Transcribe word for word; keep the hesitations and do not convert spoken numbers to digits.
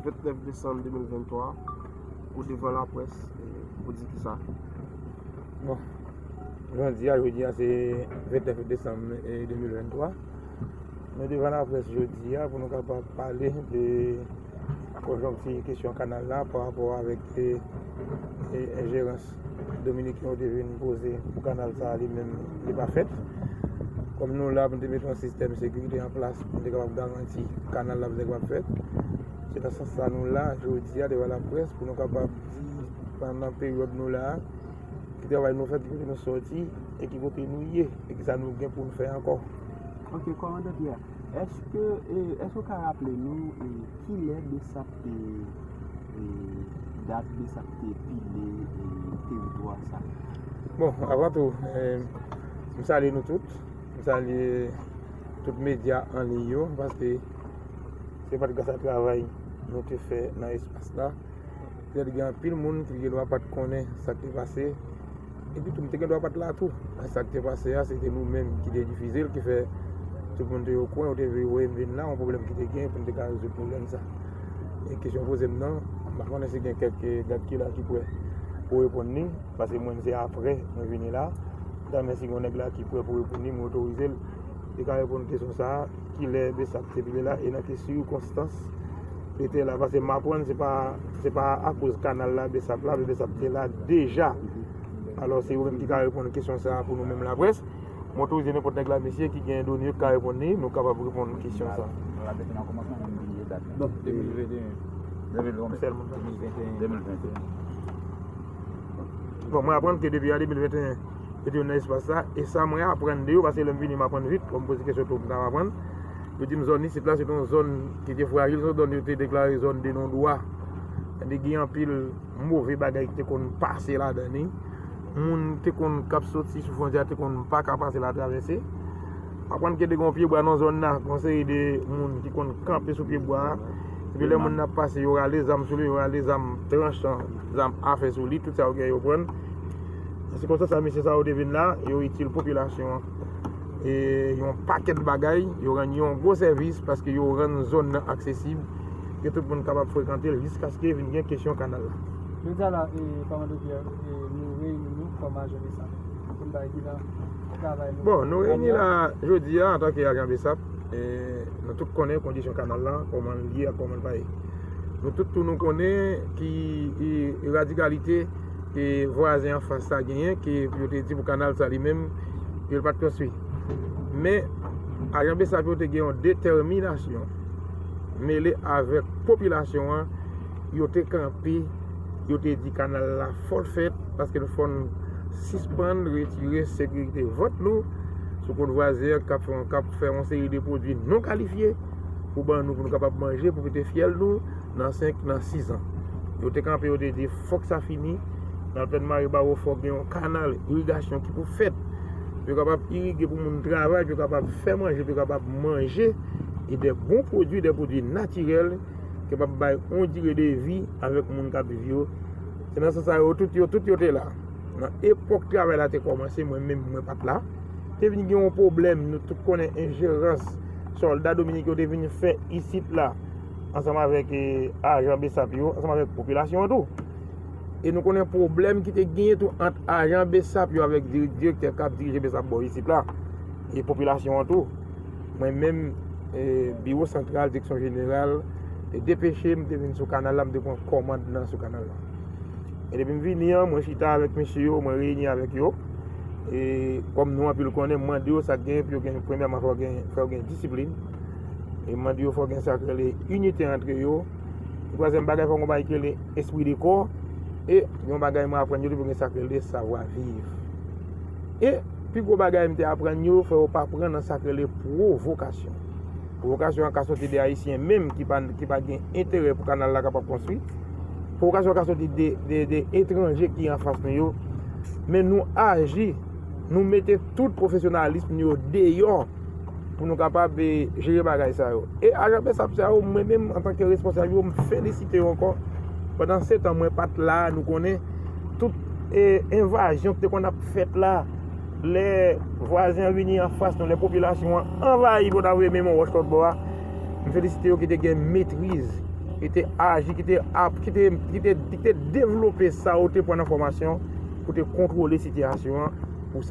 vennèf desanm de mil venntwa, ou devan laprès, e, pou di kisa? Bon, jan w di a, jodi a se vennèf desanm, e, de mil venntwa. Nou devan laprès jodi a pou nou kapab pale de konjonkti kesyon kanal la pa rapò avèk, e, e, enjerans dominiken yo te vin poze pou kanal sa a li menm li pa fèt. Kòm nou la pou nou te mete yon sistèm sekirite an plas pou nou te kapab garanti kanal la pou te kapab fèt. Se nan sans sa nou la jodi a devan laprès pou nou kapab di pandan peryòd nou la a, ki travay nou fè, ki kote nou sòti, e ki kote nou ye, e kisa nou gen pou nou fè ankò. Ok, kòmandan Pierre, èske, e, èske w ka raple nou, e, kilè BSAP te, e, dat BSAP te pile, e, teritwa sa? Bon, avan tou, e, m salye nou tout. M salye tout medya an liy yo, paske se pa t gras a travay nou te fè nan espas la. Petèt gen anpil moun ki gen dwa pa t konnen sa k te pase. Epi tou, m te gen dwa pa t la tou. Men sa k te pase a, se te nou menm ki te difize l, ki fè tout moun te okouran, yo te voye m vin la, yon pwoblèm ki te gen pou n te ka rezoud pwoblèm sa. E kesyon w poze m nan, m pa konnen si gen kèk, e, gad ki la ki prè pou reponn li, paske mwen se apre mwen vini la. M ta renmen si gen yon nèg la ki prè pou reponn li, mwen otorize l, li ka reponn kesyon sa a, kilè BSAP te pile la, e nan ki sikonstans li te la, paske m aprann se pa, se pa akoz kanal la, BSAP la, men BSAP te la deja. Alò, se yo menm ki ka reponn kesyon sa a pou nou menm laprès. M otorize nenpòt nèg la, mesye, ki gen done yo, ki ka reponn li, nou kapab reponn kesyon sa a. Nou la depi nan kòmansman, nou bliye dat la. De mil venteyen. De mil venteyen. Sèlman. De mil venteyen. Bon, mwen aprann ke depi an de mil venteyen, yo te nan espas sa, e sa mwen aprann de yo, paske lè m vini, m aprann vit, lè m poze kesyon tou, m ka aprann. Yo di m zòn isit la, se te yon zòn ki te frajil, se yon zòn yo te deklare zòn de non dwa. Te gen anpil move bagay ki te konn pase ladan li. Moun te konn k ap soti sou fwontyè a te konn pa ka pase la travèse. Aprann ke te gen yon pyebwa nan zòn nan, yon seri de moun ki konn kanpe sou pyebwa a. Epi lè moun nan ap pase, yo rale zam sou li, yo rale zam tranchan, zam afe sou li, tout sa yo gen yo pran. Se konsa sa mesye sa yo te vin la, yo itil popilasyon an. E yon pakèt bagay, yo rann yon gwo sèvis paske yo rann zòn nan aksesib, ke tout moun kapab frekante l jiskaske vin gen kesyon kanal la. Jodi a la, e, kòmandan Pierre, e, nou reyini nou kòm ajan BSAP pou n bay bilan travay nou. Bon, nou reyini la jodi a antanke ajan BSAP, e, nou tout konnen kondisyon kanal la, kòman l ye ak kòman l pa ye. Nou tout tou nou konnen ki, e, radikalite e vwazen anfas sa genyen, ke yo te di pou kanal sa li menm, yo pa t konstwi. Men, ajan BSAP yo te gen yon detèminasyon mele avèk popilasyon an, yo te kanpe, yo te di kanal la fò l fèt, paske nou fò n sispann retire sekirite vant nou sou kont vwazen an k ap fè, k ap fè yon seri de pwodui non kalifye pou ban nou, pou nou kapab manje, pou pete fyèl nou nan senk, nan sis an. Yo te kanpe, yo te di fòk sa fini. Nan plèn Maribawo, fòk gen yon kanal irigasyon ki pou fèt. Pou yo kapab irige, pou moun travay, pou yo kapab fè manje, pou yo kapab manje e de bon pwodui, de pwodui natirèl, ki kapab bay yon dire de vi avèk moun k ap viv yo. Se nan sans sa yo tout, yo tout yo te la. Nan epòk travay la te kòmanse, mwen menm, mwen pa t la. Te vin gen yon pwoblèm, nou tout konnen enjerans sòlda dominik yo te vin fè isit la, ansanm avèk, e, ajan BSAP yo, ansanm avèk popilasyon an tou. E nou konnen pwoblèm ki te genyen tou ant ajan BSAP yo avèk diri-, direktè k ap dirije BSAP bò isit la, e popilasyon an tou. Mwen menm, e, biwo santral, direksyon jeneral, te depeche m, m te vin sou kanal la, m te pran kòmand nan sou kanal la. E depi m vini an, mwen chita avèk mesye yo, mwen reyini avèk yo. E kòm nou anpil konnen, m mande yo sa k genyen pou yo gen, premyèman, fò gen, fò gen disiplin. E m mande yo fò gen sa k rele inite antre yo. E twazyèm bagay, fò gen yon bagay ki rele espri de kò. E yon bagay mwen aprann yo tou, pou gen sa k rele savwa viv. E pi gwo bagay m te aprann yo, fò yo pa pran nan sa k rele pwovokasyon. Pwovokasyon an ka soti de Ayisyen menm ki pa, ki pa gen enterè pou kanal la kapab konstwi. Pwovokasyon an ka soti de, de, de etranje ki anfas nou yo. Men nou aji, nou mete tout pwofesyonalis nou yo deyò pou nou kapab, e, jere bagay sa yo. E ajan BSAP sa yo, mwen menm, antanke responsab yo, m felisite yo ankò. Pandan se tan mwen pa t la, nou konnen tout, e, envazyon ki te konn ap fèt la, lè vwazen an vini anfas nou, lè popilasyon an anvayi pou ta voye menm yon wòch lòt bò a, m felisite yo ki te gen metriz, ki te aji, ki te ap, ki te, ki te, ki te devlope sa yo te pran nan fòmasyon pou te kontwole sitiyasyon an